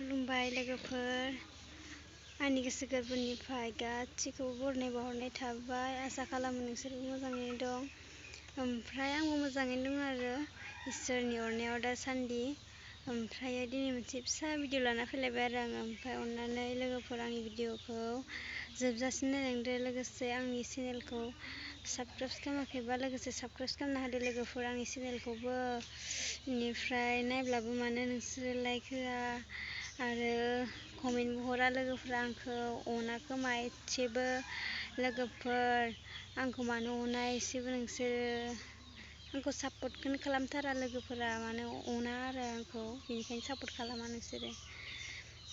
खुलुमबाय लोगोफोर आंनि गोसो गोरबोनिफ्राय गासैखौबो बरनाय बावहरनाय थाबाय आसा खालामो नोंसोरबो मोजाङैनो दं ओमफ्राय आंबो मोजाङैनो दं आरो इसोरनि अननायाव दासान्दि ओमफ्राय दिनै मोनसे फिसा भिडिअ लाना फैलायबाय आरो आङो ओमफ्राय अननानै लोगोफोर आंनि भिडिअखौ जोबजासिम नायलांदो लोगोसे आंनि चेनेलखौ साबस्क्राइब खालामाखैबा लोगोसे साबस्क्राइब खालामना होदो लोगोफोर आंनि चेनेलखौबो बेनिफ्राय नायब्लाबो मानो नोंसोरो लाइक होआ आरो कमेन्टबो हरा लोगोफोरा आंखौ अना खोमा एसेबो लोगोफोर आंखौ मानो अना एसेबो नोंसोरो आंखौ सापर्टखौनो खालामथारा लोगोफोरा मानो अना आरो आंखौ बेनिखायनो सापर्ट खालामा नोंसोरो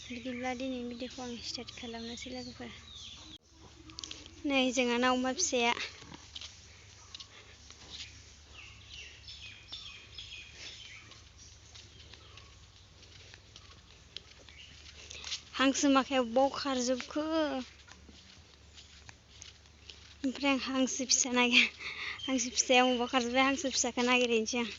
बिदिब्ला दिनैनि भिडिअखौ आं स्टार्ट खालामनोसै लोगोफोर नै जोंहाना अमा फिसाया हांसो माखायाव बाव खारजोबखो ओमफ्राय आं हांसो फिसाया अबाव खारजोब्बाय हांसो फिसाखौ नागिरहैनोसै आं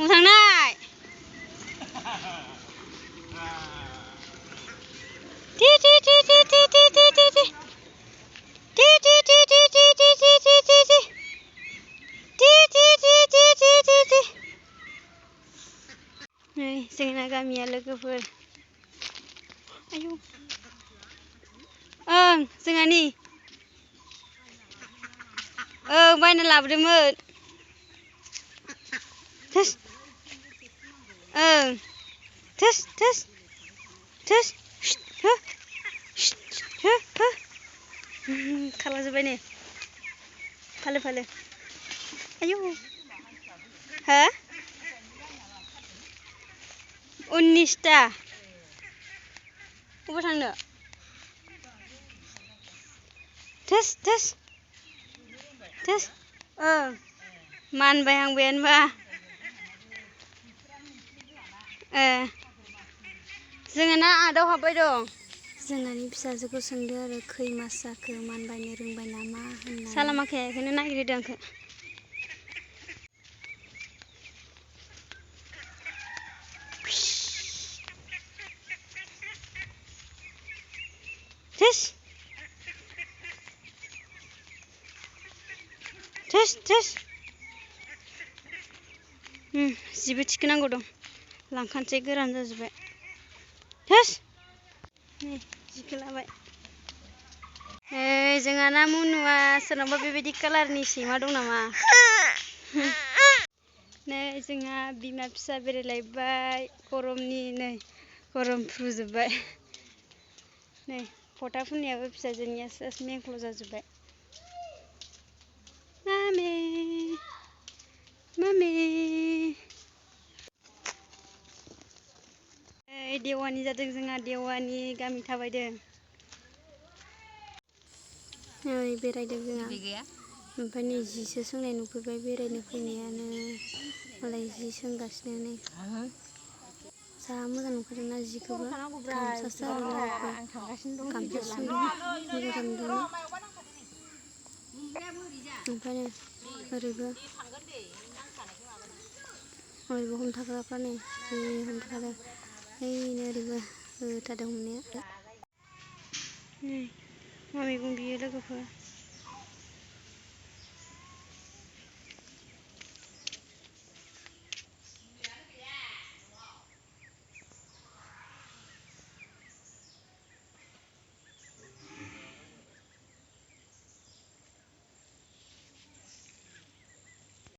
थांनाय जोंना गामिया लोगोफोर आयौ ओं जोंहानि बायना लाबोदोंमोन थोस ओं थोस थोस थोस हो हो हो खालामजोब्बाय नै फालो फालो आयौ हो 19टा अबाव थांनो थोस थोस थोस ओं मानबाय आंबायानोबा जोंहाना आदाव हाबबाय दं जोंहानि फिसाजोखौ सोंदो आरो खै मास जाखो मानबायनो रोंबाय नामा होनना सालामाखाया बेखौनो नागिरदों आंखौ थोस थोस थोस जिबो थिखोनांगौ दं लांखानोसै गोरान जाजोब्बाय थोस नै जिखौ लाबाय जोंहाना मुनुआ सोरनावबा बेबायदि कालारनि सैमा दं नामा नै जोंहा बिमा फिसा बेरायलायबाय गरमनि नै गरम फुजोब्बाय नै फटा फुननायाबो फिसाजोनिया सेस मेंख्ल' जाजोब्बाय मामे मामे देवानि जादों जोंहा देवानि गामि थाबायदों नै बेरायदों जोंहा ओमफ्राय नै जिसो सोंनाय नुफैबाय बेरायनो फैनायानो मालाय जि सोंगासिनो नै जा मोजां नुखादोंना जिखौबो गामसासो आरो गामसा सोंदों मोजां नुदोंना ओमफ्राय नै ओरैबो हमथाग्राफ्रा नै जि हमथादों ओइनो ओरैबो होथारदों हमनाया मा मैगं बियो लोगोफोर